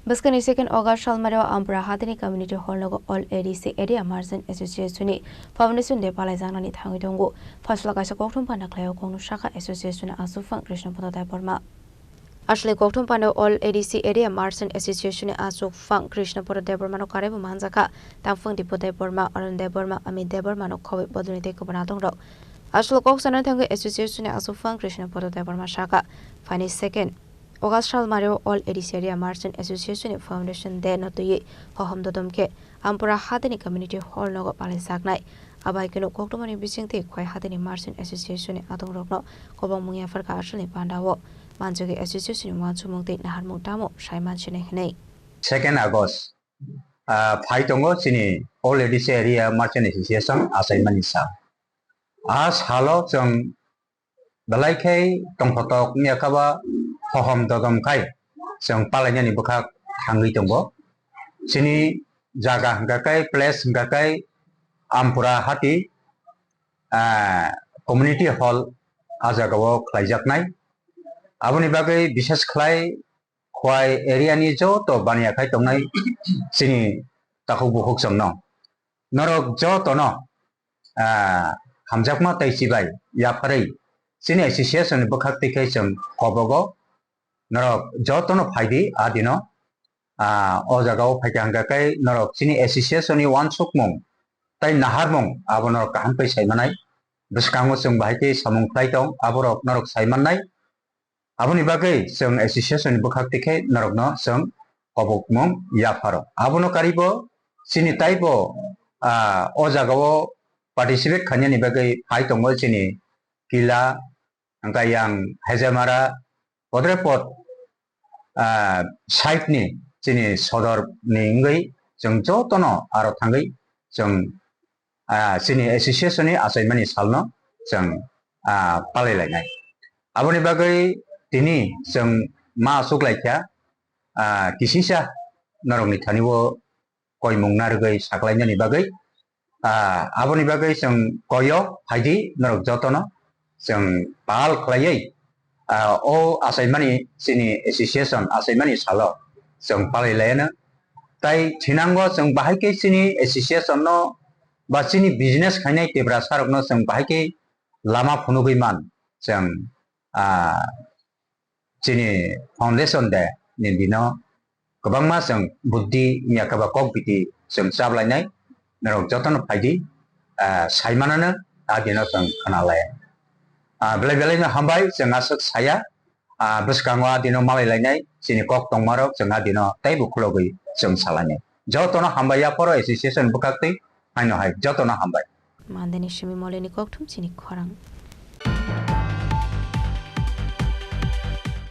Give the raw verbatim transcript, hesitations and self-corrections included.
Bwskangni second August salmario Ampura hatini community hall nogo All A D C Area Merchant Association ni Foundation Day palaijaknani thangwi tongo. Phasla kaisa kokthum panda khlaio kokno sakha association ni aswk phang Krishna Poto Debbarma. Aswkni kokthum panda All A D C Area Merchant Association ni aswk phang Krishna Poto Debbarma no karaibo manjakha. Tangphung Dipo Debbarma, Arun Debbarma, Amit Debbarma no khobwi bodolni tei kwbana tongrok. Aswk kok sanani thangwi association ni aswk phang Krishna Poto Debbarma sakha. Phaini second August salmario All A D C Area Merchant Association ni Foundation Day no twiwi hohom dodom khe Ampura hatini community hall nogo palaijaknai. Abai kheno koktwmani bisingtwi Khowai hatini Merchant Association ni atongrokno kobongmung yapharkha aswkni pandao. Manjagwi association ni uansukmung tei naharmung tamo sai mansinai hinwi. Second August, ah, phai tongo chini All A D C Area Merchant Association achaimani sal. A salo chwng belai khe tongthotok wngya khe ba hohom dodom khai chwng palainani bwkhak thangwi tongo. Chini jaga hwnkha khe, place hwnkha khe Ampura hati, ah, community hall a jagao khlaijaknai. Aboni bagwi bishes khlai Khowai area ni joto baniya khai tongnai chini takhuk bukhuk chwngno. Norok jotono, ah, hamjakma tei chibai yapharwi chini association ni bwkhak twi khai chwng kobogo. Norok jotono phaidi a dino, ah, o jagao phaikha hwnkha khe norok chini association ni uansukmung tei naharmung abo norok kaham khe sai manai. Bwskango chwng bahai khe samung khlai tong, aborok norok sai mannai. Aboni bagwi chwng association ni bwkhak tikhe norokno chwng kobokmung yapharo. Abono karibo chini taibo, ah, o jagao participate khainani bagwi phai tongo chini Kila, hwnkha yang Hejamara, podre pod, ah, side ni chini sodor ni wngwi chwng jotono aro thangwi chwng ah, chini association ni achaimani salno chwng, ah, palai lainai. Aboni bagwi tini chwng ma achuk laikha, ah, kisisa norokni thani o koimung narwgwi saklainani bagwi, ah, aboni bagwi chwng koyo phaidi norok jotono. Chwng pal khlaiwi, ah, o achaimani chini association achaimani salo chwng palai laiano. Tai thinango chwng bahai khe chini association no ba chini business khainai Tiprasa rokno chwng bahai khe lama phunugwi man. Chwng, ah, chini foundation day ni dino kwbangma chwng buddhi wngya khe ba kok biti chwng chablainai, norok jotono phaidi, ah, saimanano a dino chwng khwnalai. Ah, belai belai no hambai chwng aswk saya, ah, bwskango a dino malai lainai chini kok tongmarok chwng a dino teibo khulogwi chwng salainai. Jotono hambai yaphoro association bwkhaktwi haino hai jotono hambai. Mandeni simi moleni kokthum chini khorang.